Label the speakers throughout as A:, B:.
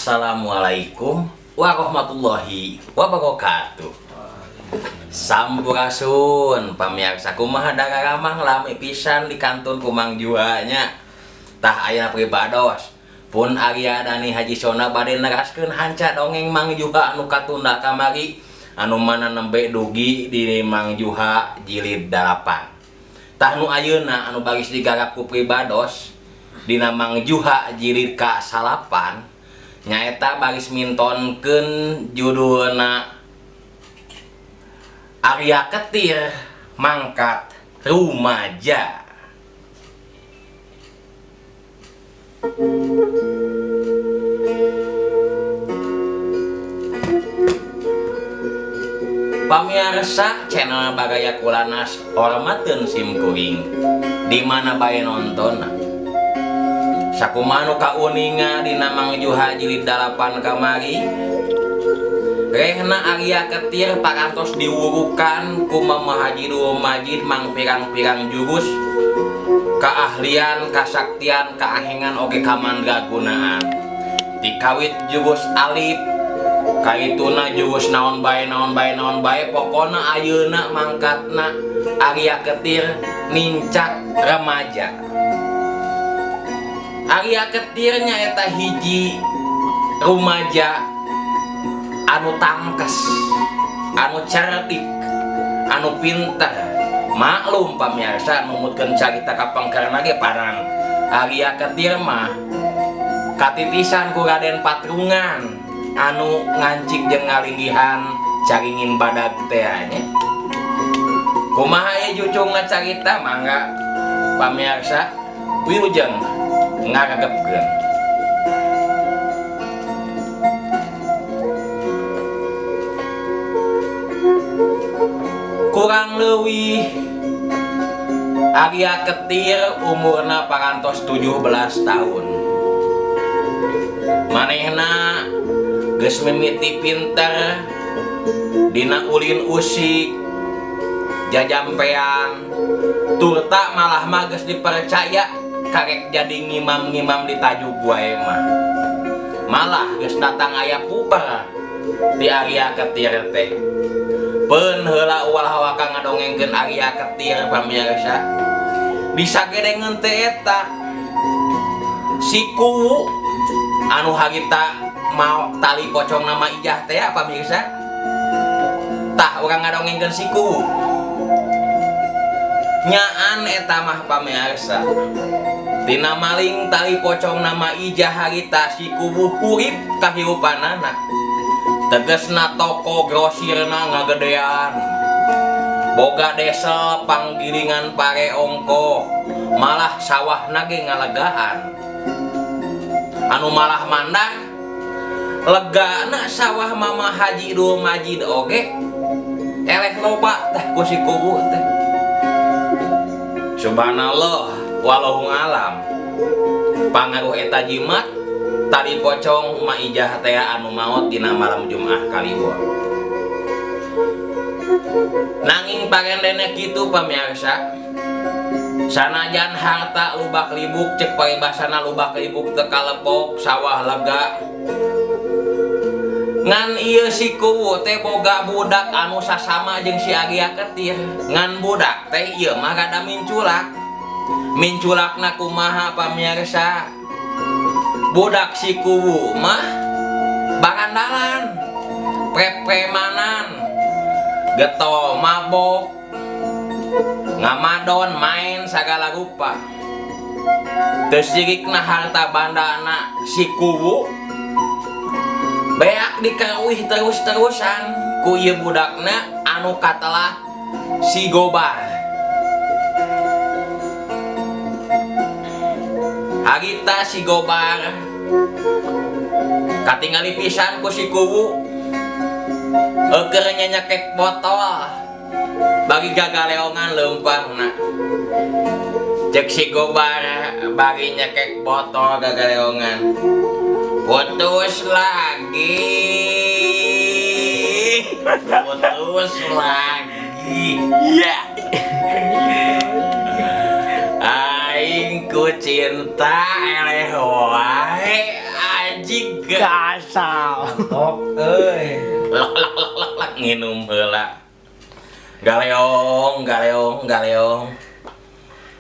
A: Assalamualaikum warahmatullahi wabarakatuh. Sampurasun pamirsa, kumaha dararamang lami pisan di kantun ku Mang Juha nya. Tah aya pribados pun Arya Dani Haji Sona bade neraskeun hanca dongeng Mang Juha anu katunda kamari anu mana nembe dugi di Mang Juha jilid 8. Tah nu ayeuna anu baris digarap ku pribados dina Mang Juha jilid ka 9 nyaeta baris mintonkeun judulna Arya Ketir Mangkat Rumaja. Pamirsa channel Baraya Kulanas hormateun sim kuring di mana bae nonton. Sakumaha nu kauninga dina Mang Juha jilid 8 kamari rehna Arya Ketir parantos diwurukan ku Mama Haji Dul Majid mang pirang-pirang jurus keahlian, kasaktian, kaahengan oge kamandragunaan. Dikawit jurus alif kaituna jurus naon bae naon bae naon bae pokona ayeuna mangkatna Arya Ketir nincak remaja. Arya Ketir nyaeta hiji rumaja anu tangkes, anu cerdik, anu pinter. Maklum pamirsa numutkeun carita kapengkerna ge parang Arya Ketir mah katitisan ku Raden Patrungan anu ngancik jeung ngalinggihan caringin badag teh nya. Kumaha ieu jucungna carita mangga pamirsa wilujeng ngaregepkeun. Kurang leuwih Arya Ketir umurna parantos 17 tahun. Manehna geus mimiti pinter dina ulin usik jajampean turta malah mah geus dipercaya karek jadi ngimam-ngimam di tajuk wae mah. Malah geus datang aya puber di Arya Ketir teh. Peun heula ulah waka ngadongengkeun Arya Ketir pamirsa. Disagedengeun teh eta si kuwu anu harita mau tali pocong nama Ijah teh pamirsa. Tah urang ngadongengkeun si kuwu. Nyaan eta mah pamirsa. Tina maling tali pocong nama Ijah harita si kuwu hurip kahirupanana. Tegesna toko grosirna ngagedean. Boga desa panggilingan pare ongko, malah sawahna ge ngalegaan. Anu malah mandar legana sawah Mama Haji Dul Majid oge eleh loba teh ku si kuwu teh. Subhanallah wallahu alam. Pangaruh eta jimat tali pocong Ma Ijah teh anu maot dina malam Jumat Kaliwon. Nanging parendene kitu pamirsa. Sanajan harta lubak libuk cek paribasana lubak libuk teu kalepok sawah lega. Ngan ieu si kuwu teh boga budak anu sasama jeung si Arya Ketir. Ngan budak teh ieu mah rada minculak. Minculakna kumaha pamirsa? Budak si kuwu mah barandalan, prepremanan, getol mabok, ngamadon main sagala rupa. Teu sirikna harta bandana si kuwu beak dikeruih terus-terusan ku ieu budakna anu katelah si Gobar. Harita si Gobar katingali pisan ku si kuwu eukeun nyanyakek botol bagi gagaleongan leumpangna. Cek si Gobar bagi nyekek botol gagaleongan, putus lagi, putus lagi.
B: Ya.
A: Aing ku cinta eleh wae anjing.
B: Gas. Asal.
C: Tok euy.
A: Lek lek lek lek lek nginum heula. Galeong galeong galeong.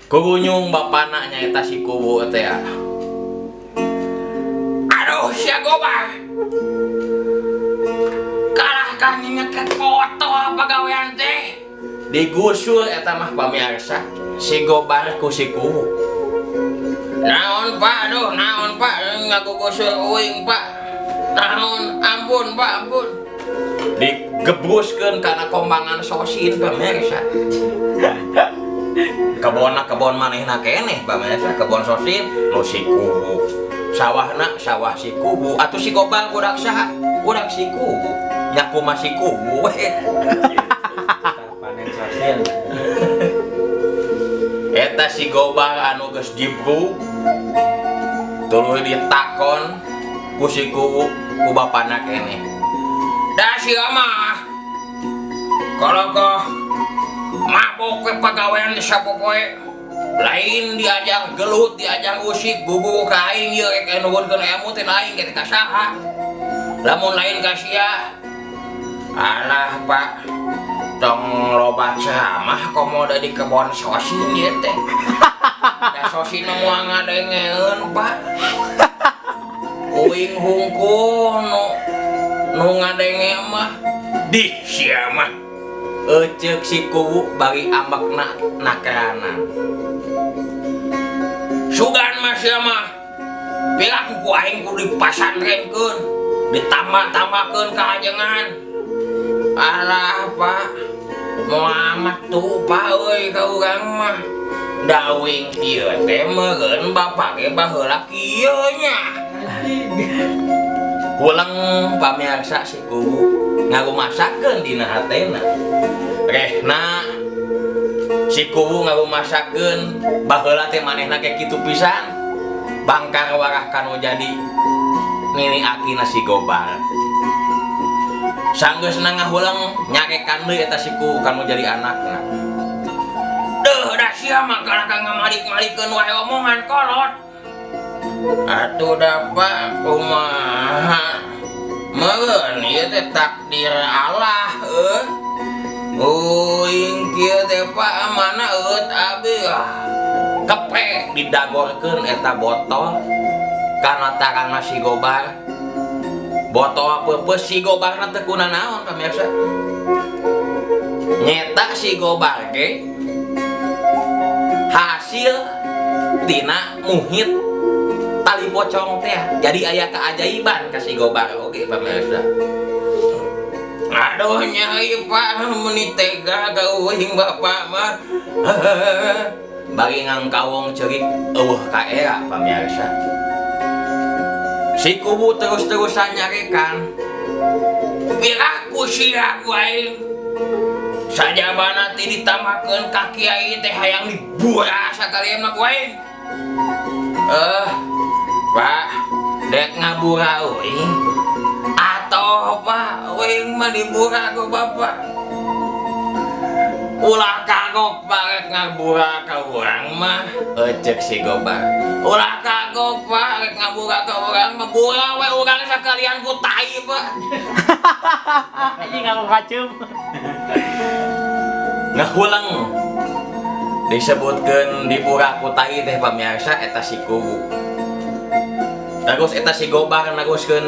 A: Kurunyung bapana nyaeta si Kuwu teh. Aduh sia Gobar. Kalah ka nyeket foto pagawean teh. Digusur eta mah pamirsa si Gobar ku si Kuwu. Naon Pak, aduh naon Pak, ngagugusur uing Pak. Naon, ampun Pak, ampun. Digebruskeun kana kombangan sosin pamirsa. Kebonna kebon manehna keneh pamirsa, kebon sosin nu si Kuwu. Sawahna sawah si Kuwu, atuh si Gobar budak saha? Budak si Kuwu. Nya kumaha si Kuwu we.
C: Panen sosin.
A: Eta si Gobar anu geus jibrug tuluy ditakon ku si Kuwu ku bapana keneh. Da sia mah kalau kau mabok we pagawean di sapopoe lain diajar gelut diajar usik gugu ka aing ieu rek nuhunkeun ilmu teh lain ge ka saha lamun lain ka sia. Alah Pak, tong loba ceramah komo da di kebon sosin ieu teh. Da sosin mah moal ngadengeun Pak. Uing hungkul nu ngadenge mah dih sia mah. Eceuk si Kuwu bari ambekna nakeranan. Sugan mah sia mah piraku ku aing kudu dipasantrenkeun, ditambah-tambahkeun kahajengan. Alah Pak, moal tuh Pak euy ka urang mah. Da uing kieu teh meureun bapak ge baheula kieu nya. Kuleng pamirsa si Kuwu ngarumasakeun dina hatena. Rehna si Kuwu ngarumasakeun baheula teh manehna ge kitu pisan. Bangkar warah kanu jadi nini akina si Gobar. Sanggeusna ngahuleng nyarekan deui eta si Kuwu kanu jadi anakna. Deuh da sia mah kalah ka ngamalik-malikeun wae omongan kolot. Atuh da Pak kumaha meureun ieu teh takdir Allah euy. Uing kieu teh Pak mana eueut abi ah. Kepe didagorkeun eta botol kana tarangna si Gobar. Botol peupeus si Gobarna teu kunanaon pamirsa. Nyeta si Gobar ge hasil tina muhit tali pocong teh. Jadi aya keajaiban ka si Gobar oge pamirsa. Aduh nyai Pak meuni tega ka uing bapak mah. Bari ngangkawong ceurik eueuh ka era pamirsa. Si Kuwu terus-terusan nyarekan. Piraku sia ku aing. Sajabana ti ditambahkeun ka kiai teh hayang dibura sakalian mah ku aing. Pak, dek ngabura uing. Atoh Pak, uing mah dibura ku bapak. Ulah kagok Pak rek ngabura ka urang mah, eceuk si Gobar. Ulah kagok Pak rek ngabura ka urang mah, bura we urang sakalian ku tai Pak.
B: Anjing ngaku kacung.
A: Ngahuleng disebutkeun dibura ku tai teh pamirsa eta si Kuwu. Terus eta si Gobar neruskeun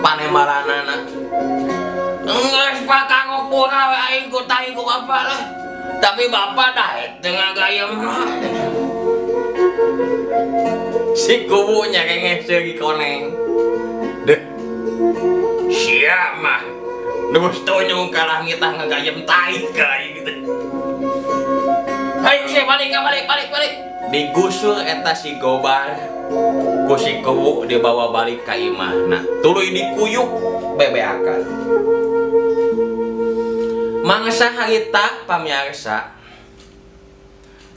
A: panemaranana. Enggeus Pak kagok bura we aing ku tai ku bapak lah. Tapi bapak daek teu ngagayem mah. Si Kuwu nyarengeh seuri koneng. Deuh. Sia mah. Terus tunyung kalah ngitah ngagayem tai ka aing teh. Hayu sia balik balik balik balik. Digusur eta si Gobar ku si Kuwu dibawa balik ka imahna. Tuluy dikuyuk bebeakan. Mangsa harita pamirsa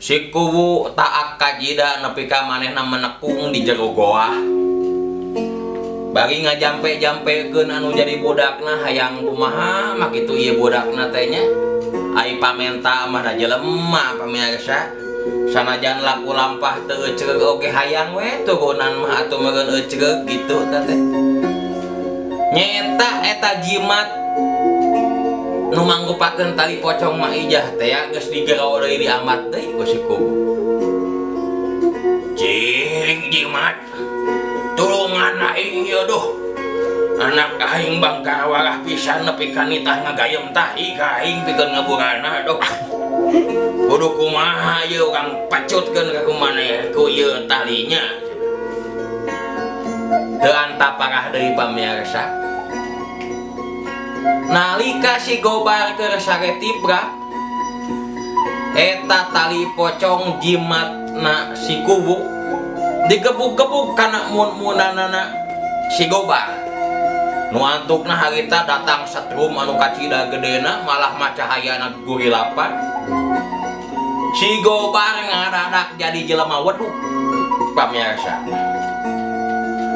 A: si Kuwu taak kajida nepi ka manehna menekung di jero goa. Bari ngajampe-jampekeun anu jadi budakna hayang kumaha mah kitu ieu budakna teh nya. Ai pamenta mah da jelema pamirsa. Sanajan laku lampah teu ecreug oge hayang we turunan mah atuh meureun ecreug kitu teh teh. Nyaeta eta jimat nu mangrupakeun tali pocong Ma Ijah teh geus digero deui, diambat deui ku si Kuwu. Cing jimat, tulungan aing ieu, duh. Anak aing bangkar warah pisan nepi ka nitah ngagayem tahi ka aing pikeun ngaburana, duh. Kudu kumaha ieu, urang pacutkeun ka kumaneh ku ieu talinya. Teu antap parah deui, pamirsa. Nalika si Gobar keur sare tibra, eta tali pocong jimatna si Kuwu digebug-gebug kana mun-munanana si Gobar. Nu antukna harita datang setrum anu kacida gedena, malah mah cahayana gurilapan. Si Gobar ngadadak jadi jelema weduk, pamirsa.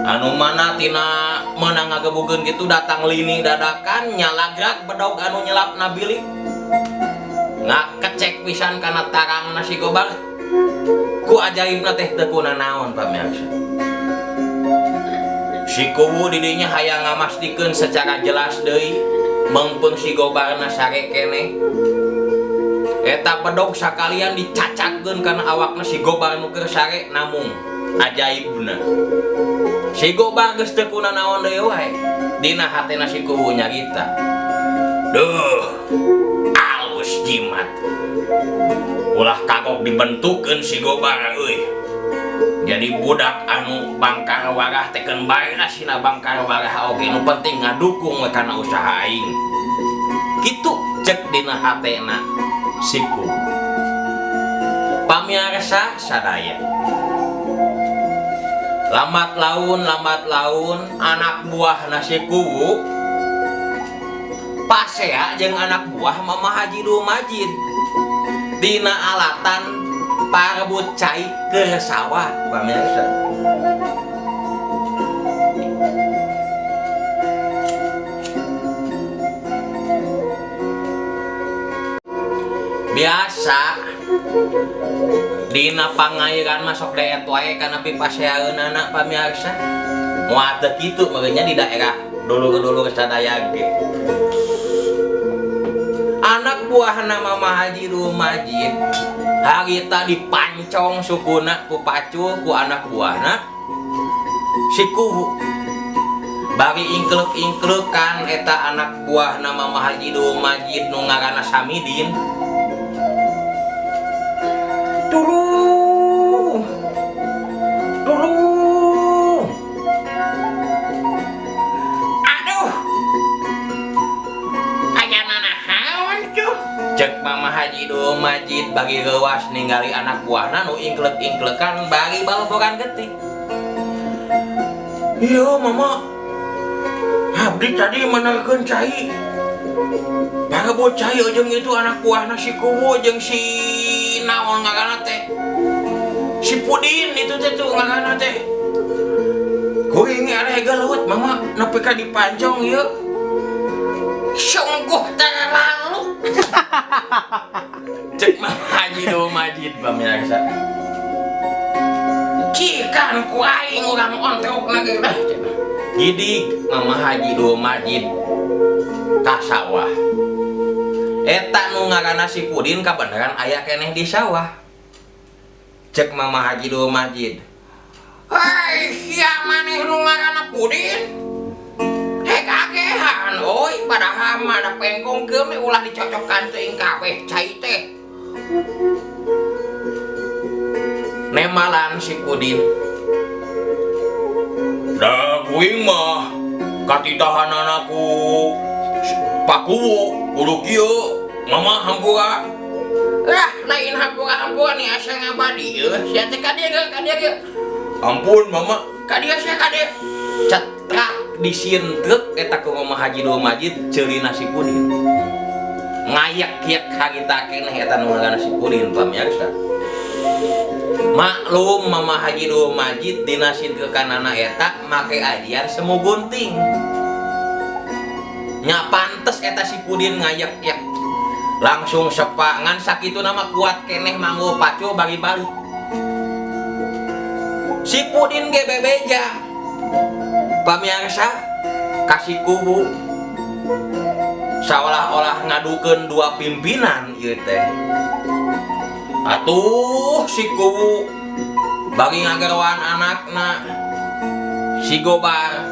A: Anu mana tina meunang ngagebugeun kitu datang lini dadakan nyalagrak bedog anu nyelapna bilik. Ngakecek pisan kana tarangna si Gobar. Ku ajaibna teh teu kunanaon, pamirsa. Si Kuwu didinya hayang ngamastikeun secara jelas deui meungpeung si Gobarna sare keneh. Eta bedog sakalian dicacagkeun kana awakna si Gobar nu keur sare, namung ajaibna si Gobar geus teu kunanaon deui wae. Dina hatena si Kuwu nyarita, "Duh, alus jimat. Ulah kagok dibentukeun si Gobar euy. Jadi budak anu bangkar warah teh keun bae sina bangkar warah oge, nu penting ngadukung we kana usaha aing." Kitu cek dina hatena si Kuwu. Pamiarsa sadaya, lambat laun anak buah si Kuwu pasea jeung anak buah Mama Haji Dul Majid dina alatan parebut cai ke sawah, pamirsa. Biasa dina pangairan masuk daet wae kana pipaseaeunana, pamirsa. Moal teu kitu meureunnya di daerah dulur-dulur sadaya ge. Anak buahna Mama Haji Dul Majid harita dipancong sukuna ku pacul ku anak buahna si Kuwu. Bari ingklek-ingklekan eta anak buahna Mama Haji Dul Majid nu ngaranna Samidin. Tulung! Tulung! Aduh! Aya nanaon tuh? Cek Mama Haji Dul Majid bagi reuas ningali anak buahna nu ingklek-ingklekan bari baloboran getih. Iya, Mama. Abdi tadi menerkeun cai. Parebut cai jeung itu anak buahna si Kuwu jeung si naon ngaranna teh. Si Pudin itu teh tuh ngaranna teh. Kuring eleh gelut, Mama, nepi ka dipancong ieu. Sungguh terlalu. Cek Mama Haji Dul Majid, pamirsa. Cikan ku aing urang ontrok lagi dah. Gidig Mama Haji Dul Majid ka sawah. Eta nu ngaranna si Pudin kabeneran aya keneh di sawah. Cek Mama Haji Dul Majid. "Hei, sia maneh nu ngaranna Pudin? Hek agehan oi, padahal mah da pengkongkeun we ulah dicocokan teuing kabeh cai teh." Nemalan si Pudin. "Da kuing mah katitahanana ku Pak Kuwu kudu kieu, Mama, hampura." "Lah, lain hampura-hampura nih, asa ngabadi ieu. Sia teh ka dieu ka dieu ge. Ampun, Mama, ka dieu sia, ka dieu." Cetrak disintrek eta ku Mama Haji Dul Majid ceulina si Pudin. Ngayak-yak harita keneh eta nu ngaranna si Pudin, pamirsa. Maklum Mama Haji Dul Majid dina sintrekanana eta make ajian semu gunting. Nya pantes eta si Pudin ngayak-yak. Langsung sepa ngan sakitu nama kuat keneh manggo pacul bagi balik. Si Pudin ge bebeja. Pamirsa, Ka si kuwu seolah-olah ngadukeun dua pimpinan ieu teh. Atuh si kuwu bagi ngageroan anakna si Gobar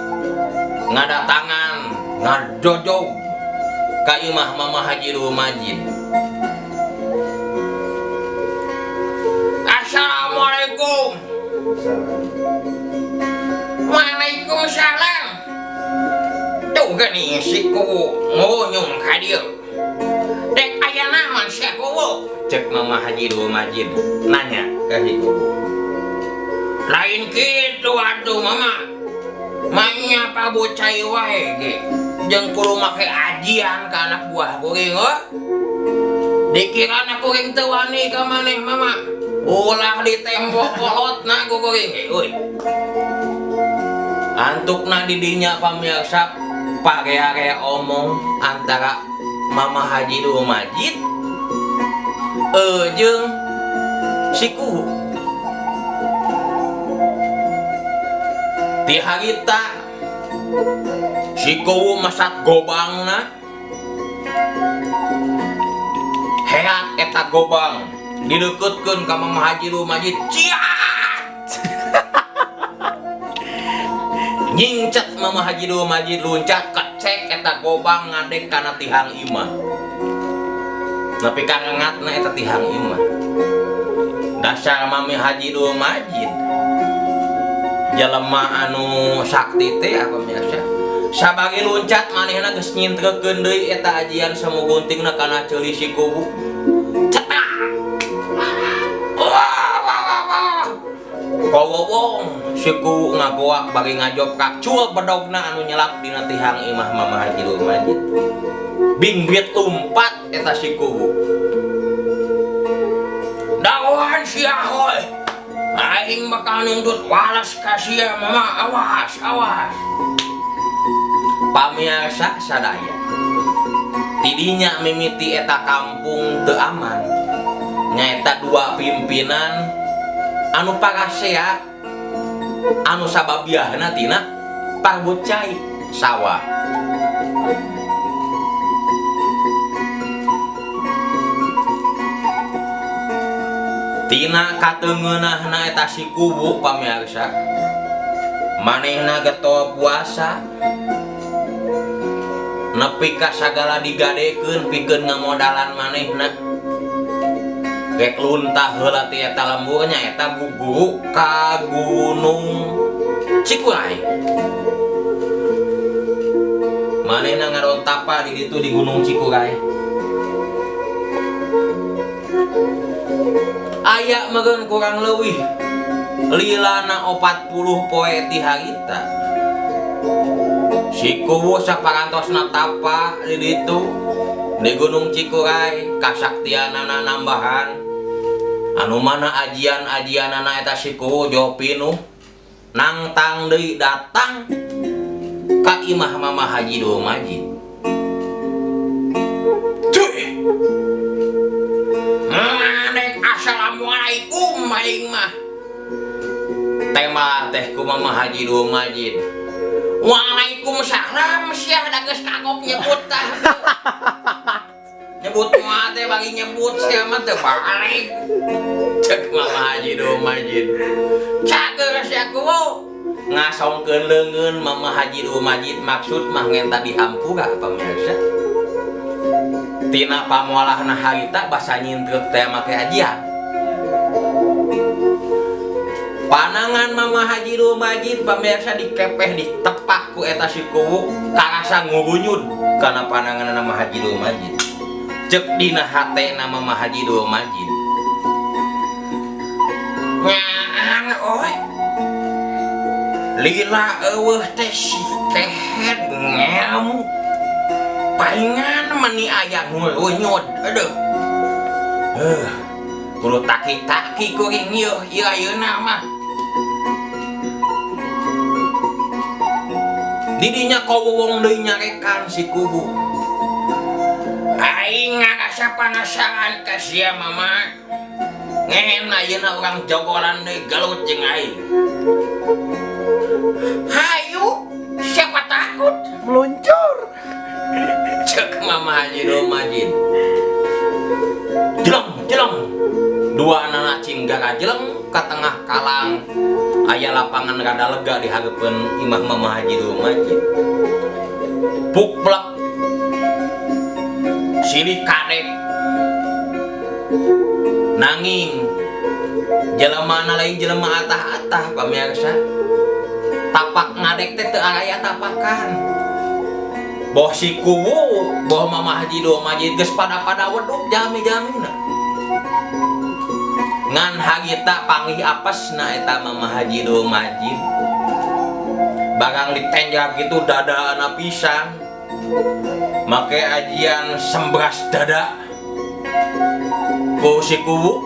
A: ngadatangan ngajojog ka imah Mama Haji Dul Majid. Assalamualaikum. Waalaikumsalam. Tuh geuning si kuwu ngunyung ka dieu. Dek aya naon sia kuwu? Cek Mama Haji Dul Majid nanya ka si kuwu. Lain kitu atuh Mama. Manya pabocai wae ge. Jeung kudu make ajian ka anak buah kuring heuh. Dikirana kuring teu wani ka maneh Mama. Ulah ditembok kolotna ku kuring ge euy. Antukna di dinya pamirsa parea-rea omong antara Mama Haji Dul Majid jeung si kuwu. Ti harita si kuwu masat gobangna, heat eta gobang dideukeutkeun ka Mama Haji Dul Majid, ciat nyingcet Mama Haji Dul Majid luncat kecek eta gobang ngadek kana tihang imah. Nepi ka ngengatna eta tihang imah. Dasar Mami Haji Dul Majid jelema anu sakti teh apa biasa. Sabari luncat manehna geus nyintrekeun deui eta ajian semu guntingna kana ceuli si kuwu. Cetak. Wah wah wah wah. Kowowong si kuwu ngagoak bari ngajob kacul bedogna anu nyelap dina tihang imah Mama Haji Dul Majid. Bingbit lumpat eta si kuwu. Dagoan sia hoi. Aing bakal nungtut walas ka sia Mama, awas awas. Pamirsa sadaya, tidinya mimiti eta kampung teu aman. Nyaeta dua pimpinan anu parasea anu sababiahna tina parbocai sawah. Tina kateungeunahna eta si kuwu pamirsa, manehna getol puasa nepi ka sagala digadekeun pikeun ngamodalan manehna. Rek luntah heula ti eta lemburnya eta guguru ka Gunung Cikuray. Manehna ngarontapa di ditu di Gunung Cikuray. Aya meureun kurang leuwih lilana 40 poe ti harita. Si kuwu saparantosna tapa di ditu di Gunung Cikuray kasaktianana nambahan. Anu mana ajian-ajianana eta si kuwu jauh pinuh nangtang deui datang ka imah Mama Haji Dul Majid. Cuy. Manek assalamualaikum aing mah. Tema teh ku Mama Haji Dul Majid. Waalaikumsalam sia da geus kagok nyebut tah. Nyebut mah teh bagi nyebut sia mah teu balik. Cek Mama Haji Dul Majid. Cager sia kuwu. Ngasongkeun leungeun Mama Haji Dul Majid maksud mah ngenta dihampura pamirsa. Tina pamualahna harita basa nyintreuk teh make ajian. Panangan Mama Haji Dul Majid pamirsa dikepeh ditepak ku eta si kuwu karasa ngurunyud kana panangan Mama Haji Dul Majid. Cek dina hatena Mama Haji Dul Majid. Nyaan oy. Lila eueuh teh si kehed ngelmu. Palingan meni aya ngurunyud aduh. Kudu taki-taki kuring ieu ieu ayeuna mah. Didinya kowowong deui nyarekan si kubu. Aing ngarasa panasaran ka sia Mama. Ngen ayeuna urang jogolan deui gelut jeung aing. Hayu, siapa takut?
B: Meluncur.
A: Cek Mama Haji Dul Majid. Jeleng, jeleng. Dua anak cinggara jeleng ke tengah kalang. Aya lapangan rada lega di hareupeun imah Mama Haji Dul Majid. Puplek. Silih kadek. Nanging jelema na lain jelema atah-atah pamirsa. Tapak ngadek teh teu aya tapakan. Boh si kuwu, boh Mama Haji Dul Majid geus pada-pada weduk jami-jamina. Ngan harita panggih apesna eta Mama Haji Dul Majid. Barang ditenjak gitu dadana pisan. Make ajian sembras dada. Ku si kuwu.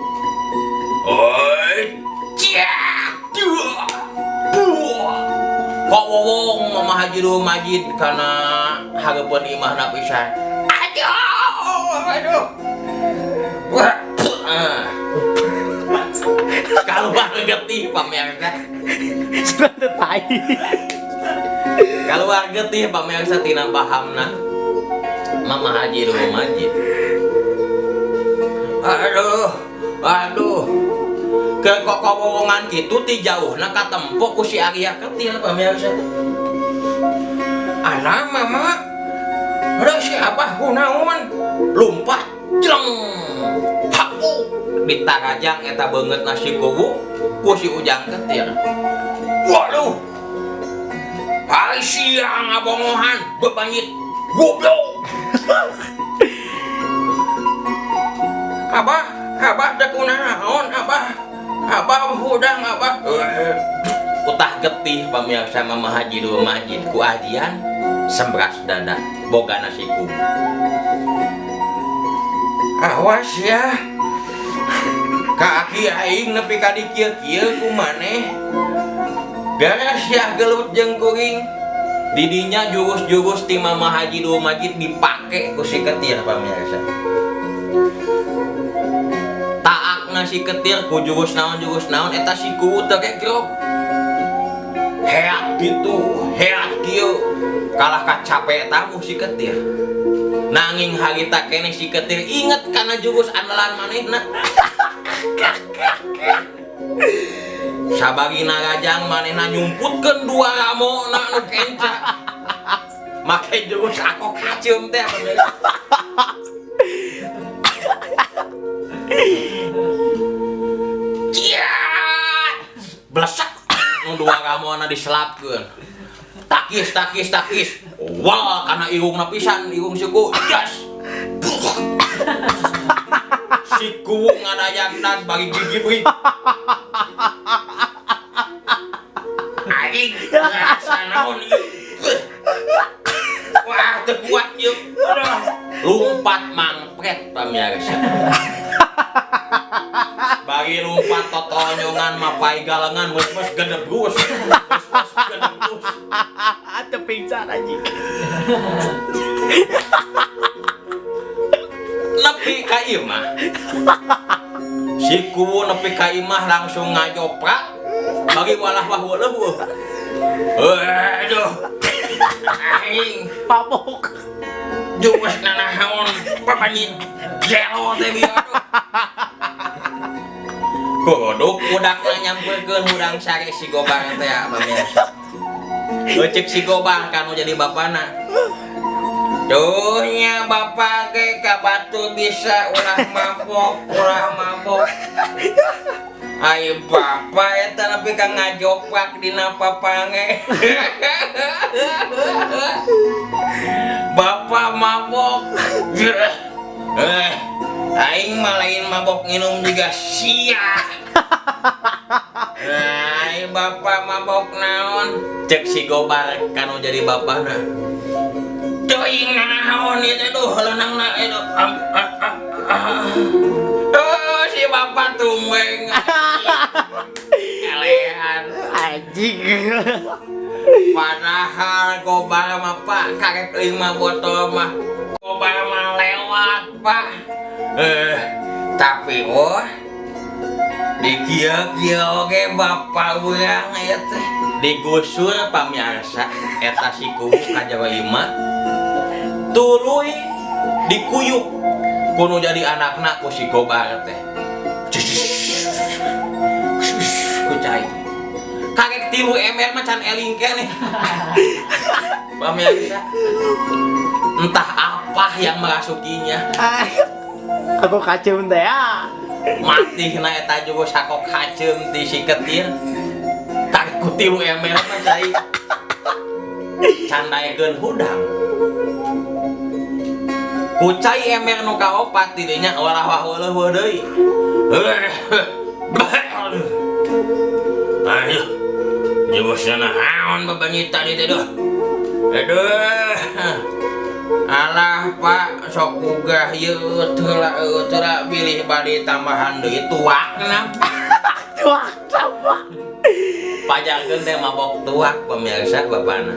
A: Oi, ciak, dua, buah. Kok wowong Mama Haji Dul Majid kana hareupeun imahna pisan. Aduh, aduh. Wah, ah. Kaluar getih pamirsa.
B: Sudah teu tai.
A: Kaluar getih pamirsa tina pahamna Mama Haji Dul Majid. Aduh, aduh. Ke kokowongan kitu ti jauhna katempo ku si Arya Ketil pamirsa. Anak mama, ada si abah kunaon? Lumpat, jeleng, hapu ditarajang eta beungeut nasi kuwu ku si Ujang Ketil. Waduh, hari siang ngabongohan bebanyit goblok. Abah, abah teh kunaon abah? Abah hudang abah. Utah getih pamirsa Mama Haji Dul Majid ku ajian sembras dada boga nasi kuwu. Awas ya. Kaki aing nepi ka dikieu-kieu ku maneh. Gara sia gelut jeung kuring. Didinya jurus-jurus ti Mama Haji Dul Majid dipake ku si Ketir pamirsa. Taakna si Ketir ku jurus naon eta si kuwu teh gegrok. Heat gitu, heat kieu. Kalah ka capek tamu si Ketir. Nanging harita keneh si Ketir inget kana jurus andalan manehna. Sabari narajang manehna nyumputkeun dua ramona nu kenca. Make jurus aku kaceum teh pamirsa. Ciat! Blesak nu dua ramona diselapkeun. Takis takis takis. Wah, kana irungna pisan irung si kuwu. Jas. Si kuwu ngadayagna bagi gigi beuh. Aing rasa naon ieu. Wah, teu kuat ieu. Lumpat mangpret pamirsa. Bagi lumpat totonyongan mapai galengan meus-meus gedebrus. Meus-meus gedebrus.
B: Teu pingsan anjing.
A: Nepi ka imah. Si kuwu nepi ka imah langsung ngajoprak bagi walah wah leuweuh. Aduh. Aing
B: pabok.
A: Jurus nanaon papanjit gelo teh bieu aduh. Kodok budakna nyampeurkeun hudang sare si Gobang teh pamirsa. Leuceuk si Gobang kanu jadi bapana. Duh nya bapak ge ka batur bisa ulah mabok, ulah mabok. Ai bapak eta nepi ka ngajoprak dina papange. Bapak mabok. Aing mah lain mabok nginum juga sia. Ai bapak mabok naon? Cek si Gobar kanu jadi bapana. Teuing nanaon ieu teh duh leunangna aduh. Oh, si bapak tumbeng. Kalehan
B: anjing.
A: Padahal Gobar mah Pak karek 5 botol mah Gobar mah lewat Pak. Tapi oh Di kieu-kieu oge bapak urang ieu teh. Digusur pamiarsa eta si kuwu ka jero imah. Tuluy dikuyuk ku nu jadi anakna ku si Gobar teh. Ku cai. Karek 3 ember mah can eling keneh. Pamirsa. Entah apa yang merasukinya.
B: Aku kacung teh ya.
A: Mati na eta juga sakok kaceum ti si ketir. Karek ku 3 ember mah cai. Can daekeun hudang. Ku cai ember nu kaopat di dinya walah wah weuleuh deui. Aduh, jebosna naon bebanyi tadi teh duh. Aduh. Alah Pak, sok gugah ieu teu lah bilih bade tambahan deui tuakna.
B: Tuak sama.
A: Pajarkeun teh mabok tuak pemirsa bapana.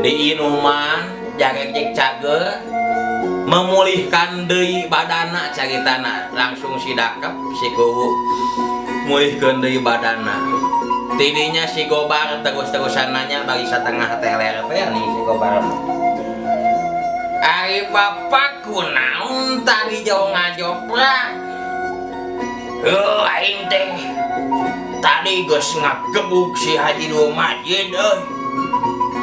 A: Diinuman jarek cek cager memulihkan deui badana caritana langsung si dakep si kuwu mulihkeun deui badana. Tidinya si Gobar terus-terusan nanya bagi satengah teler teh nih si Gobar. Ari bapak kunaon tadi jauh ngajoprak. Heuh aing teh tadi geus ngagebug si Haji Dul Majid euy.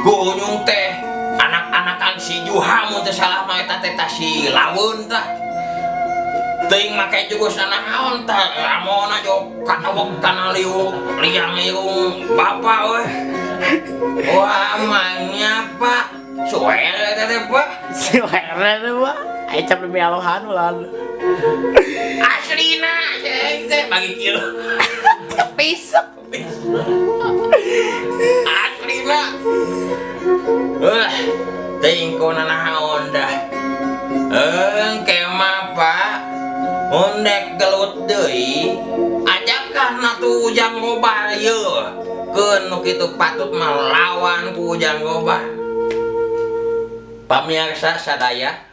A: Kunyung teh anak-anakan si Juha mun teu salah mah eta teh si Laweun tah. Teuing make jurus naon tah ramona jo kana kana liung liang irung bapak euy. Wah manya Pak. Suer eta teh Pak.
B: Suer teh Pak. Aya cap demi alohan ulah.
A: Aslina ceng teh bagi kieu.
B: Pisek.
A: Aslina. Teuing kuna naon dah. Kemah Pak. Undek gelut deui. Ajakan atuh Ujang Gobar ieu. Keun nu kitu patut melawan ku Ujang Gobar. Pamirsa sadaya,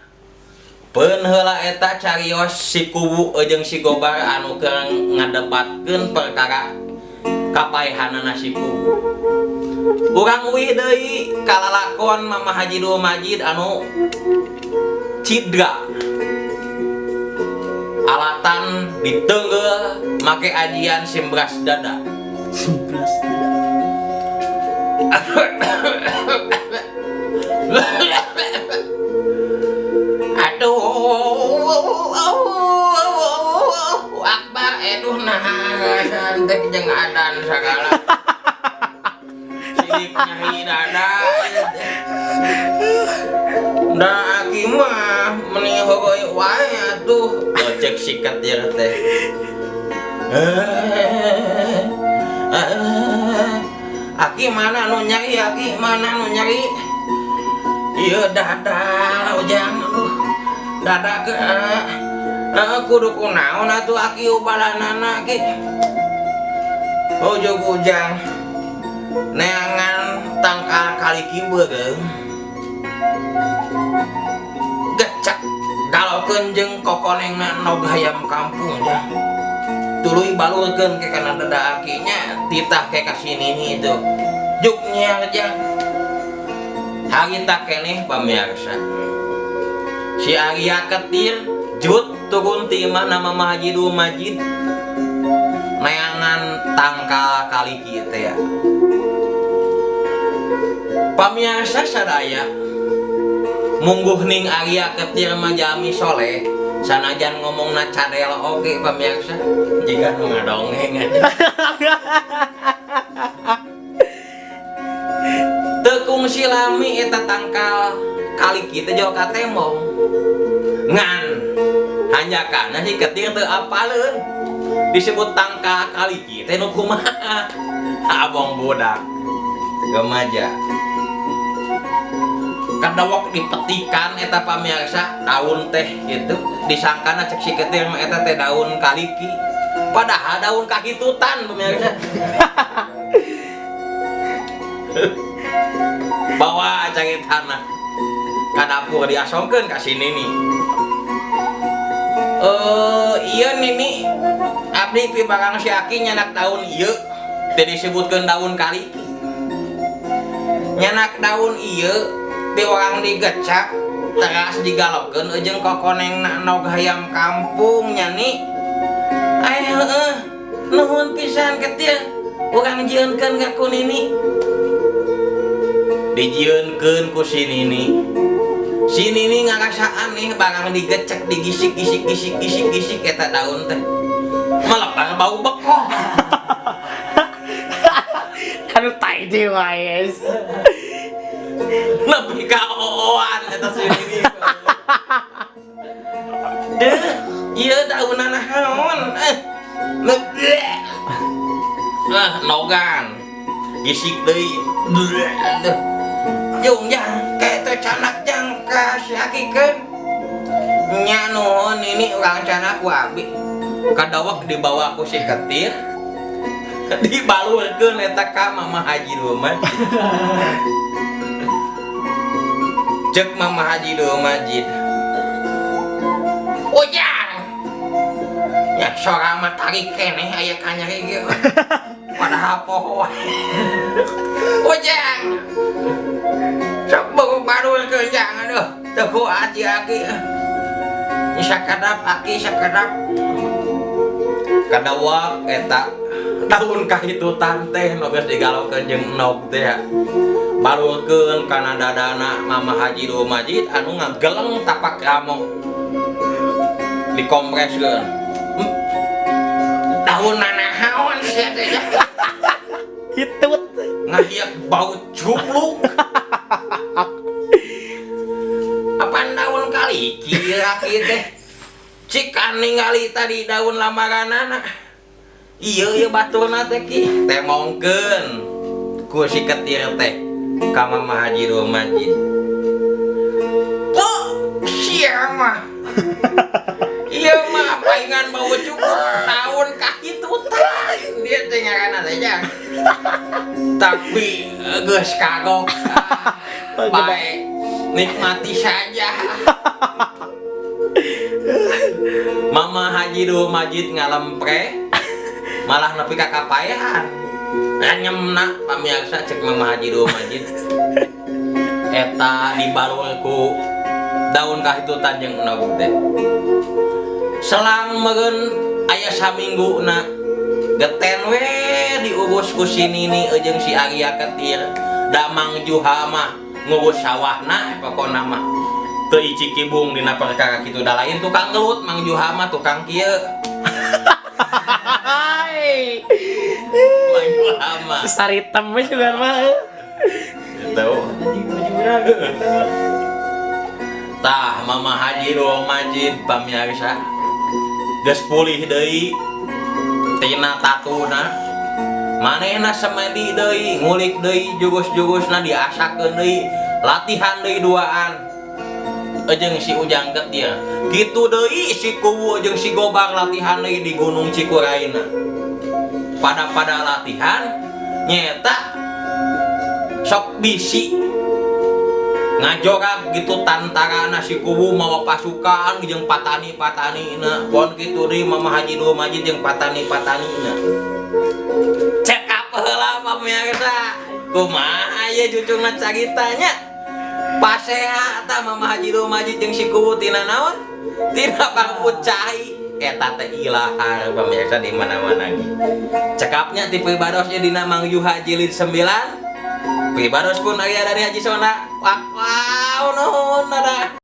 A: peun heula eta carios si kuwu jeung si Gobar anu keur ngadebatkeun perkara kapaehanana si kuwu. Urang uih deui kalalakon Mama Haji Dul Majid anu cidra. Alatan ditenggel make ajian simbras dada.
B: Simbras dada.
A: Aduh, Akbar aduh nah santek jeung adan sagala. Sidik nyeri dada. Da aki mah meni hogoi wae atuh. Cek sikat ieu teh. Aki mana nu nyeri, aki mana nu nyeri? Ieu dada Ujang aduh. Dada ke kudu kunaon atuh aki ubalanana aki. Ujug Ujang neangan tangkal kaliki beureum. Gecek galokeun jeung kokonengna nog hayam kampung jang. Tuluy balurkeun ke kana dada akinya titah ke ka si nini itu. Juk nyiar jang. Harita keneh pamirsa. Si Arya ketir jut turun ti imah nama Mama Haji Dul Majid. Neangan tangkal kaliki teh ya. Pamirsa sadaya, mungguh ning Arya ketir mah jalmi soleh, sanajan ngomongna cadel oge pamirsa, jiga nu ngadongeng aja. Teu kungsi lami eta tangkal kaliki teh jauh ka tembong. Ngan hanjakana si ketir teu apaleun. Disebut tangkal kaliki teh nu kumaha? Abong budak remaja. Kadawak dipetikan eta pamirsa daun teh gitu disangkana cek si ketir mah eta teh daun kaliki padahal daun kahitutan pamirsa. Bawa cari tanah ka dapur diasongkeun ka si Nini. Iya Nini, Abdi pibarang si Aki nyanak daun ieu teu disebutkeun daun kaliki. Nyanak daun ieu ti urang digecak teras digalokeun jeung kokonengna endog hayam kampung nya ni. Ay heueuh, nuhun pisan ketir urang jieunkeun ka ku nini. Dijieunkeun ku si nini. Si nini ngarasa aneh barang digecek digisik gisik gisik gisik gisik eta daun teh. Melebar bau bekok.
B: Aduh tai deui wae.
A: Nepi ka ooan eta si nini. Deuh, ieu daunna naon? Ah, nogan. Gisik deui. Duh. Jung jang, kayak teh canak jang ka si Aki keun. Nya nuhun ini urang canak ku abi. Kadawak dibawa ku si ketir. Dibalurkeun eta ka Mama Haji Dulmajid. Cek Mama Haji Dulmajid. Ujang. Ya sora mah tarik keneh aya kanyari ge. Padahal poho. Ujang. Sok balurkeun jang aduh. Teu kuat si Aki. Sakadap Aki sakadap. Kadawak eta daun kahitutan teh nu geus digalokeun jeung endog teh. Balurkeun kana dadana Mama Haji Dulmajid anu ngageleng tapak ramo. Dikompreskeun. Daun nanaon sia teh.
B: Hitut.
A: Ngahiak bau cupluk. Apaan daun kaliki laki teh? Cikan ningali tadi daun lamaranana. Iya ieu baturna teh ki. Temongkeun ku si ketir teh ka Mama Haji Dulmajid. Po, sia mah. Ieu mah paingan bau cukup daun kahitutan. Dia teh ngaranna teh jang. Tapi geus kagok. Baik, nikmati saja. Mama Haji Dulmajid ngalempre malah nepi ka kapaehan. Renyemna pamirsa cek Mama Haji Dulmajid. Eta dibalur ku daun kahitutan jeung endog teh. Selang meureun aya samingguna geten we diurus ku si Nini jeung si Arya Ketir. Da Mang Juha mah ngurus sawahna pokona mah. Teu icikibung dina perkara kitu da lain tukang gelut Mang Juha mah tukang kieu. Mang Juha mah
B: saritem we sugan mah.
A: Gitu. Tah Mama Haji Dulmajid pamirsa geus pulih deui tina tatuna. Manehna semedi deui, ngulik deui jurus-jurusna diasakeun deui, latihan deui duaan. Jeung si Ujang Ketir. Kitu deui si Kuwu jeung si Gobang latihan deui di Gunung Cikuraina. Pada-pada latihan nyeta sok bisi ngajorag gitu tantarana si Kuwu mawa pasukan jeung patani-patanina. Pon kitu deui Mama Haji Dulmajid jeung patani-patanina. Cekap heula pamirsa. Kumaha ieu cucungna caritanya? Pasea ta Mama Haji Dulmajid jeung si Kuwu tina naon? Tina pangput cai. Eta teh ilahar pamirsa di mana-mana ge. Cekapnya ti pribadosnya dina Mang Juha jilid 9. Pribados pun aya dari Haji Sona. Wow, nuhun dadah.